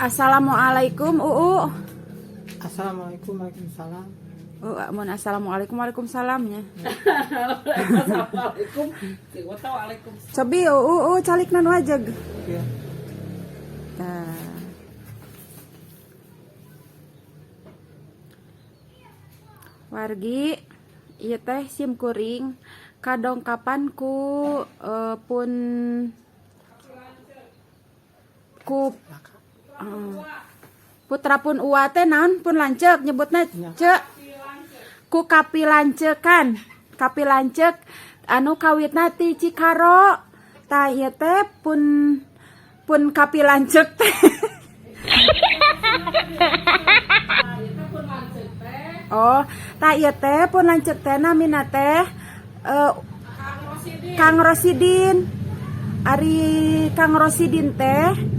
Assalamualaikum, Uu. Assalamualaikum, waalaikumsalam. Oh, mun assalamualaikum, waalaikumsalamnya. Assalamualaikum. Waalaikumsalam. Cobi, Uu, calikna nu ajeg. Ya. Tah. Wargi, ieu teh sim kuring kadongkapan ku pun ku putra pun uwa teh naon, pun lanceuk nyebutna, cek ku kapi lancekan, kapi lanceuk anu kawitna ti Cikaro. Tah, ieu teh pun pun kapi lanceuk teh. Oh, tah, ieu teh pun lanceuk teh namina teh Kang Rosidin. Ari Kang Rosidin teh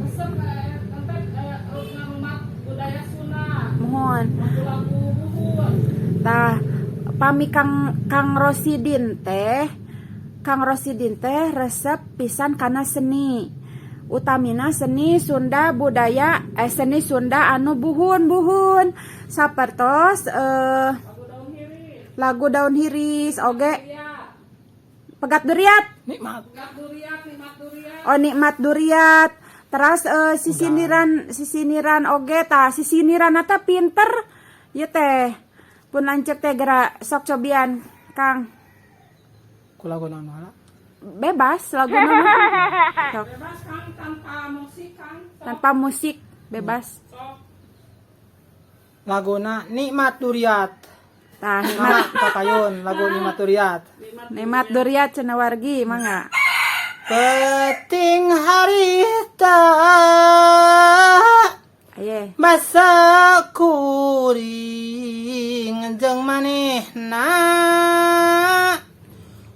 Resep tentang ngarumat budaya Sunda. Mohon. Lagu-lagu buhun. Tah, pami Kang Kang Rosidin teh, Kang Rosidin teh resep pisan kana seni. Utamina seni Sunda budaya, seni Sunda anu buhun-buhun sapertos Lagu daun hiris. Lagu daun hiris oge. Iya. Pegat duriat. Nikmat. Pegat duriat, nikmat duriat. Oh, nikmat duriat. Terus sisiniran, sisiniran oge. Tah, sisiniran eta pinter ieu teh pun lanceuk teh. Geura sok cobian, Kang. Ku lagu naon heula? Bebas lagu mana sok. Bebas, Kang, tanpa musik, Kang. Sok. Tanpa musik bebas. Sok. Laguna Nikmat Duriat. Tah, Mama nikmat papayun lagu Nikmat Duriat. Nikmat duriat cenah, wargi, mangga. Peuting harita Aye. basa kuring jeung manehna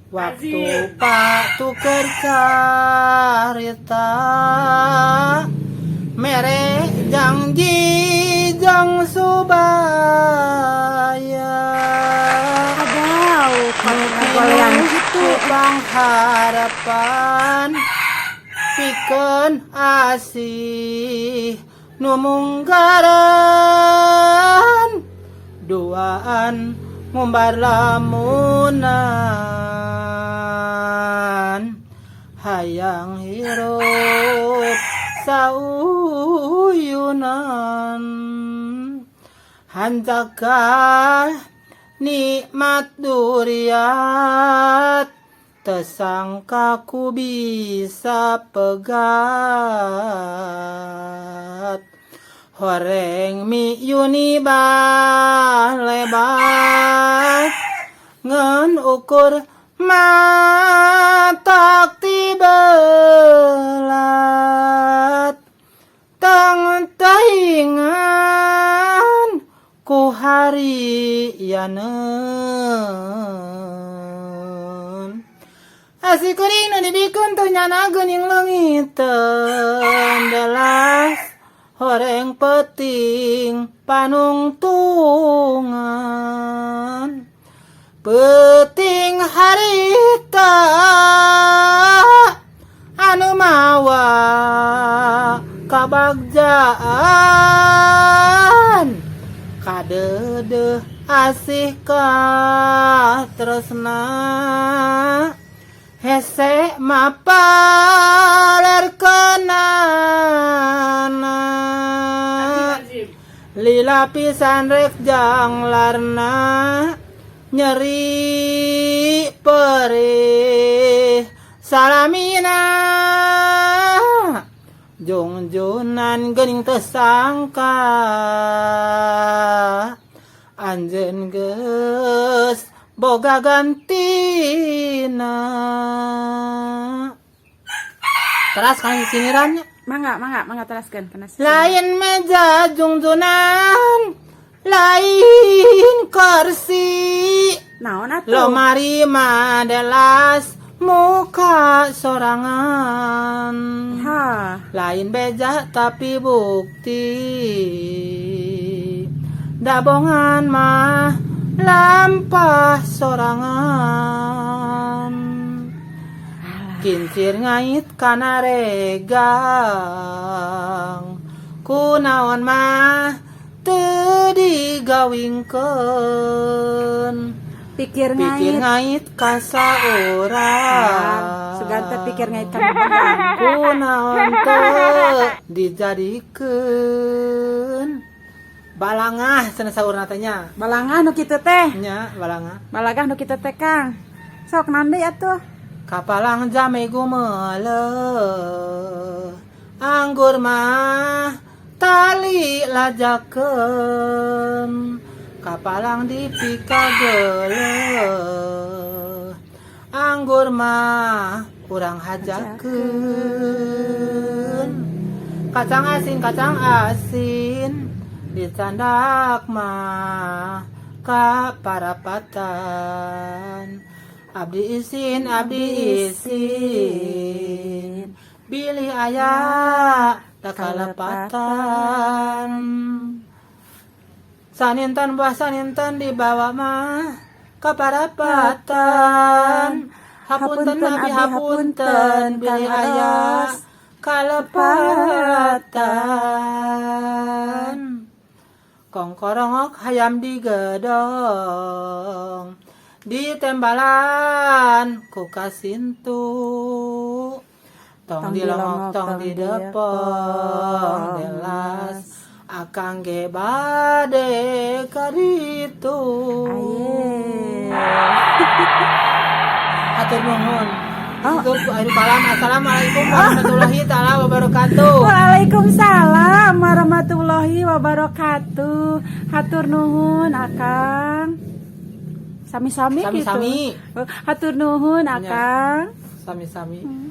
waktu patuker carita mere janji jeung subaya. Adaw, kalau ngagoleang gitu pangharapan pikeun asih nu munggaran, duaan ngumbar lamunan, hayang hirup sauyunan, hanjakal nikmat duriat, teu sangka ku bisa pegat, horeng miyuni lebat ngan ukur matak tibelat tang taingan ku hari yaneun. Asih kuring nu dibikeun teu nyana geuning leungiteun delas, horeng peuting panungtungan. Peuting harita anu mawa kabagjaan, kadeudeuh asih katresna, hese mapaler kenana, lila pisan rek janglarna, nyeri perih salamina, jungjunan geuning teu sangka anjeun geus boga gantina. Teras kan sinirannya. Mangga, mangga, mangga, teraskeun kana. Lain meja jungjunan, lain kursi. Naon atuh? Lomari madelas muka sorangan. Ha. Lain beja tapi bukti dabongan mah lampah sorangan. Kincir ngait kana regang. Kunaon mah teu digawingkeun. Pikir Pikir ngait. Ngait ka saurang. Sugan teh pikir ngait ka bebegang. Kunaon teu dijadikeun. Balangah cenah saurna teh nya. Balangah nu kitu teh. Nya balangah. Balangah nu kitu teh, Kang. Sok naon deui atuh? Kapalang jame gumeuleuh. Anggur mah tali lajakeun. Kapalang dipikageuleuh. Anggur mah urang hajakeun. Kacang asin, kacang asin, dicandak mah ka parapatan. Abdi isin, abdi isin, bilih aya kalepatan. Saninten buah saninten dibawa mah ka parapatan. Hapunten abdi hapunten, bilih aya kalepatan. Kongkorongok hayam digedong, ditembalan ku kasintu. Tong dilongok, tong didepong, delas akang ge bade kaditu. Aye. Hatur nuhun. Oh. Tutup akhir kalam. Assalamualaikum warahmatullahi taala wabarakatuh. Waalaikumsalam warahmatullahi wabarakatuh. Hatur nuhun, Akang. Sami-sami gitu. Sami-sami. Hatur nuhun, Akang. Sami-sami.